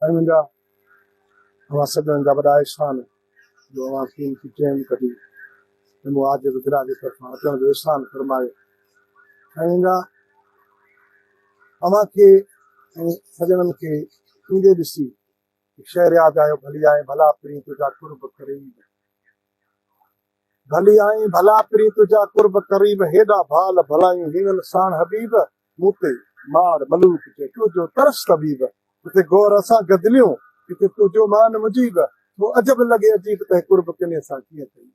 سائين منهنجا اوهان سڄڻن جا وڏا احسان جو اوهان قيمتي ٽيم ڪڍي ۽ مون عاجز گرا جي طرفان اچڻ جو احسان فرمايو. سائين منهنجا اوهان کي ۽ سڄڻن کي ايندي ڏسي هڪ شعر ياد آيو ڀلي آئين ڀلا پرين تنهنجا قرب قريب ڀلي آئين ڀلا پرين تنهنجا قرب قريب هيڏا ڀال ڀلايون هينئن ساڻ حبيب مون تي مار ملوڪ چئي تنهنجو ترس طبيب ڪٿي گور اسان گدليون ڪٿي تنهنجو مان مجيب ٿو عجب لڳي عجيب تنهن قرب ڪني سان ڪيئن ٿئي.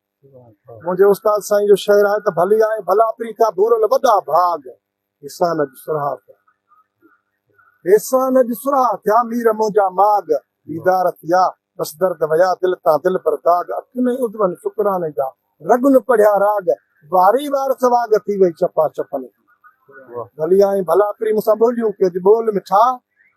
منهنجي استاد سائين جو شعر آهي ته ڀلي آئين ڀلا پرين ٿيا ڀورل وڏا ڀاڳ احسان اڄ سرها ٿيا احسان اڄ سرها ٿيا مير منهنجا ماڳ ديدار ٿيا بس درد ويا دل تان دلبر داغ اکين ۽ عضون شڪراني جا رڳن پڙهيا راڳ واري وار سواڳ ٿي وئي چپا چپن جي ڀلي آئين ڀلا پرين مون سان ٻوليون ڪج ٻول مٺا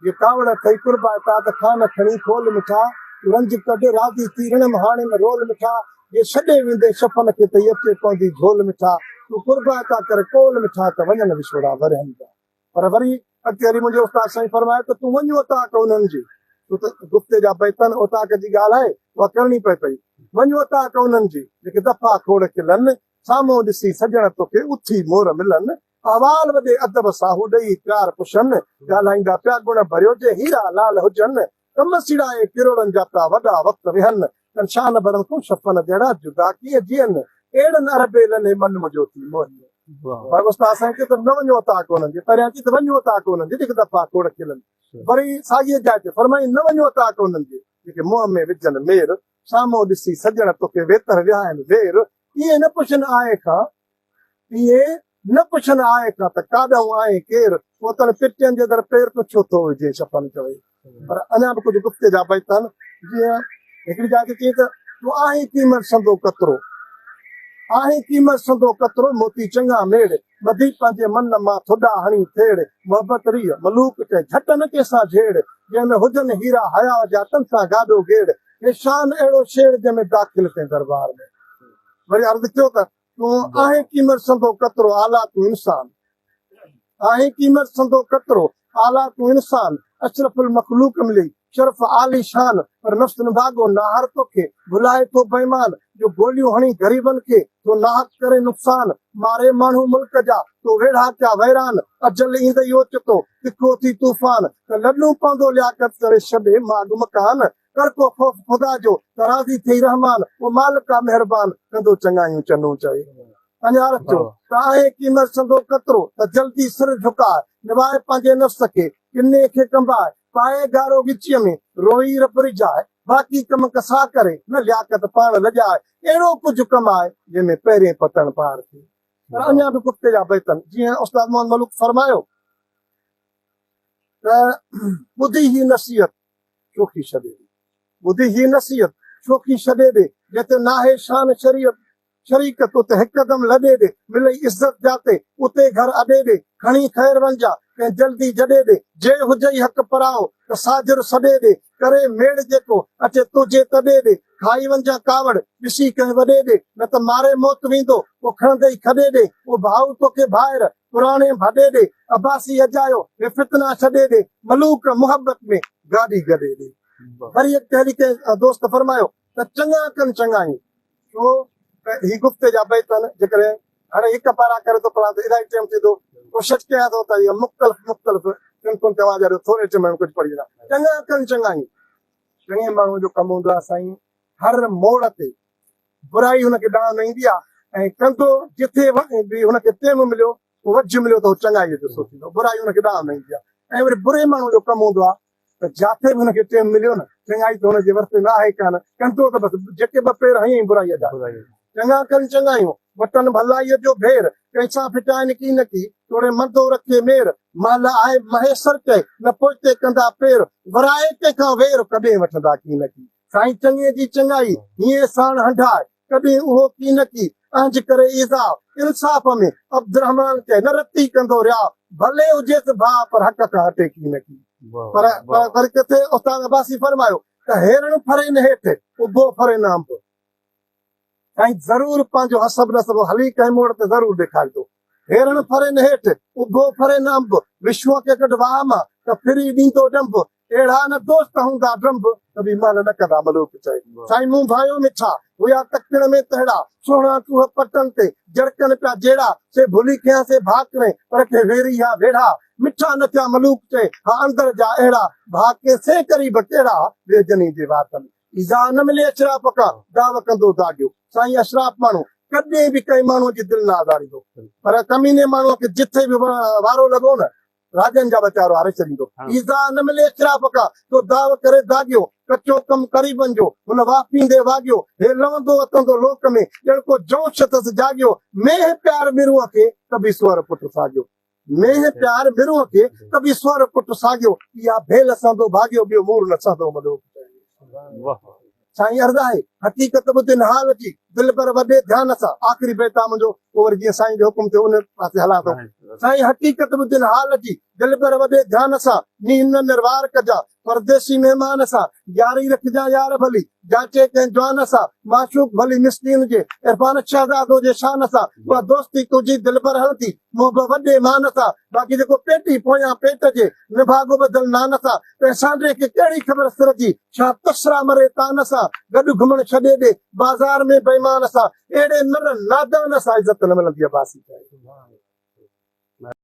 جي ڪاوڙ اٿئي قربائتا ته کان کڻي کول مٺا تون رنج ڪڍ راضي ٿي رڻم هاڻي نه رول مٺا جي ڇڏي ويندين شفن کي ته اچي پوندي جهول مٺا تون قربائتا ڪر قول مٺا ته وڃن وڇوڙا ورهين جا پر وري اڳتي هلي منهنجي استاد سائين فرمايو ته تون وڃ اوطاق انهن جي ڇو ته گفتي جا بيتن اوطاق جي ڳالهه آهي اها ڪرڻي پئي پئي وڃ اوطاق انهن جي جيڪي دفعا کوڙ کلن سامهون ڏسي سڄڻ توکي اٿي مور ملن احوال وڏي ادب سان هو ڏئي پيار پڇن، ڳالهائيندا پيا گڻ ڀريو جي هيرا لال هجن، ڪم سيڙائي ڪروڙن جا پيا وڏا وقت ويهن، ڪن شان ڀرن کون شفن جهڙا جدا ڪيئن جيئن، اهڙن عربي لنهي من منهنجو ٿي موهيو. پر استاد سائين چيو ته نه وڃو عطا ڪونهن جي، پهريان چيو ته وڃو عطا ڪونهن جي، جيڪي دفعا کوڙ کلن. وري ساڳيء جاء تي فرمايائين نه وڃو عطا ڪونهن جي، جيڪي منهن ۾ وجهن مير، سامهون ڏسي سڄڻ توکي ويتر ويهائن وير، ائين نه پڇن آء کان ائين نه پڇن آء کان ته ڪاڏانهون آئين ڪير، پوتن پٽين جي در پير تون ڇو ٿو وجهين شفن چوي. پر اڃا به ڪجهه گفتي جا بيت آهن، جيئن هڪڙي جاء تي چئي ته، تون آهين قيمت سندو قطرو، آهين قيمت سندو قطرو، موتي چڱا ميڙ، ٻڌي پنهنجي من مان ٿڏا هڻي ٿيڙ، محبت ريء ملوڪ چئي جهٽ نه ڪنهن سان جهيڙ، جنهن ۾ هجن هيرا حياء جا تن سان گاڏو گيڙ، هي شان اهڙو شيڙ جنهن ۾ داخل تنهن دربار ۾. وري عرض ڪيو ته. تون آهين قيمت سندو قطرو اعليٰ تون انسان آهين قيمت سندو قطرو اعليٰ تون انسان اشرف المخلوق ملي شرف عالي شان پر نفس نڀاڳو ناهر توکي ڀلائي ٿو بيمان جو گوليون هڻي غريبن کي ٿو ناحق ڪري نقصان ماري ماڻهو ملڪ جا تو ويڙها ڪيا ويران اجل ايندئي اوچتو تکو ٿي طوفان ته لڏون پوندو لياقت ڪري ڇڏي ماڳ مڪان ڪر ڪو خوف خدا جو ته راضي ٿئي رحمان، او مالڪ آ مهربان، ڪندو چڱايون چنو چئي. اڃار ٿيو ته آهي قيمت سندو قطرو، ته جلدي سر جهڪاء، نواء پنهنجي نفس کي، ڪني کي ڪنباء، پائي گارو ڳچيء ۾، روئي رب رجاء، باقي ڪم ڪسا ڪري، نه لياقت پاڻ لڄاء، اهڙو ڪجهه ڪماء، جنهن ۾ پهرين پتڻ پار ٿئي. پر اڃا به گفتي جا بيتن، جيئن استاد محمد ملوڪ فرمايو ته ٻڌي هي نصيحت، شوخي ڇڏي ڏي. ٻڌي هي نصيحت، شوخي ڇڏي ڏي. جتي ناهي شان شريعت، شريڪت، اتي هڪدم لڏي ڏي. ملئي عزت جاتي، اتي گهر اڏي ڏي. کڻي خير وڃجا، ڪنهن جلدي جڏي ڏي. جي هجئي حق پرائو، ته ساجهر سڏي ڏي. ڪري ميڙ جيڪو، اچي تنهنجي تڏي ڏي. کائي وڃجان ڪاوڙ، ڏسي ڪنهن وڏي ڏي. نه ته ماري موت ويندو، پوء کڻندئي کڏي ڏي. او ڀائو توکي ڀائر، پراڻي ڀڏي ڏي، عباسي اجايو هي فتنا ڇڏي ڏي، ملوڪ محبت ۾ گاڏي گڏي ڏي. وري اڳتي هلي ڪنهن دوست فرمايو ته چڱا ڪن چڱايون، ڇو ته هي گفتي جا بيت آهن، جيڪڏهن هاڻي هڪ پارا ڪري ٿو پڙهان ته الاهي ٽيم ٿيندو، ڪوشش ڪيان ٿو ته اهي مختلف مختلف صنفن تي اوهان جي آڏو ٿوري ٽيم ۾ ڪجهه پڙهي وڃان. چڱا ڪن چڱايون، چڱي ماڻهوء جو ڪم هوندو آهي سائين هر موڙ تي برائي هن کي ڏانهن نه ايندي آهي ۽ ڪندو جٿي به هن کي ٽيم مليو وجهه مليو ته هو چڱائيء جو سوچيندو، برائي هن کي ڏانهن نه ايندي آهي ۽ وري بري ماڻهوء جو ڪم هوندو آهي ته جاٿي به هن کي ٽيم مليو نه چڱائي ته هن جي وس ۾ آهي ڪانه، ڪندو ته بس جيڪي ٻه پير هنيائين برائيء جا. چڱا ڪن چڱايون، وٽن ڀلائيء جو ڀير، ڪنهن سان ڦٽائين ڪي نه ڪي، توڙي مندو رکي مير، مهل آهي مهيسر چئي، نه پوئتي ڪندا پير، ورائي ڪنهن کان وير، ڪڏهن وٺندا ڪي نه ڪي. سائين چڱي جي چڱائي، هينئين ساڻ هنڍاء، ڪڏهن اهو ڪي نه ڪي، اهنج ڪري ايذاء، انصاف ۾، عبدالرحمان چئي، نه رتي ڪندو رياء، ڀلي هجيس ڀاء، پر حق کان هٽي ڪي نه ڪي. پر وري ڪٿي استاد عباسي فرمايو ته هيرڻ ڦرين هيٺ، اڀو ڦرين انب. سائين ضرور پنهنجو حسب نسب هلي ڪنهن موڙ تي ضرور ڏيکاريندو. هيرڻ ڦرين هيٺ، اڀو ڦرين انب، وشوء کي ڪڍ واهه مان، ته ڦري ڏيندو ڏنڀ. اهڙا نه دوست هوندا ڊنڀ، ته به مهل نه ڪندا ملوڪ چئي. سائين مون ڀانيو مٺا، هيا تڪڻ ۾ تهڙا، سهڻا ٽوهه پٽن تي، جرڪن پيا جهڙا، سي ڀلي کيان سي ڀاڪرين، پر کي ويري ها ويڙها، مٺا نه ٿيا ملوڪ چئي، ها اندر جا اهڙا، ڀاڪي سي قريب ڪهڙا، ويجهني جي وات ۾. ايذاء نه ملي اشراف کان، دعوه ڪندو داڳيو. سائين اشراف ماڻهو ڪڏهن به ڪنهن ماڻهوء جي دل نه آزاريندو، پر ڪميني ماڻهوء کي جٿي به وارو لڳو نه، راڄن جا ٻچا روئاري ڇڏيندو. ايذاء نه ملي اشراف کان، تو دعوه ڪري داڳيو. ڪچو ڪم قريبن جو، هن واڦيندي واڳيو. هي لوندو وتندو لوڪ ۾، ڄڻ ڪو جوش اٿس جاڳيو. مينهن پيار مرونء کي، ته به سوئر پٽ ساڳيو. مينهن پيار مرونء کي، ته به سوئر پٽ ساڳيو. اها ڀيل سهندو ڀاڳيو، ٻيو مور نه سهندو ملوڪ. سائين عرض آهي، حقيقت ٻڌ ان حال جي، دلبر وڏي ڌيان سان، آخري بيت آ منهنجو، پوء وري جيئن سائين جو حڪم ٿيو ان پاسي هلان ٿو. سائين حقيقت ٻڌ ان حال جي، دلبر وڏي ڌيان سان، نينهن نه نروار ڪجان، پرديسي مهمان سان، ياري رکجان يار ڀلي، جاچي ڪنهن جوان سان، معشوق ڀلي مسڪين جي، عرفان شهزادو جي شان سان، اها دوستي تنهنجي دلبر هلندي، محب وڏي مان سان، باقي جيڪو پيٽي پويان پيٽ جي، نڀاڳو ٻڌل نان سان، تنهن سانڊي کي ڪهڙي خبر سر جي، ڇا تسرا مري تان سان، گڏ گهمڻ ڇڏي ڏي، بازار ۾ بيمان سان، اهڙي نر نادان سان عزت نه ملندي عباسي چيو.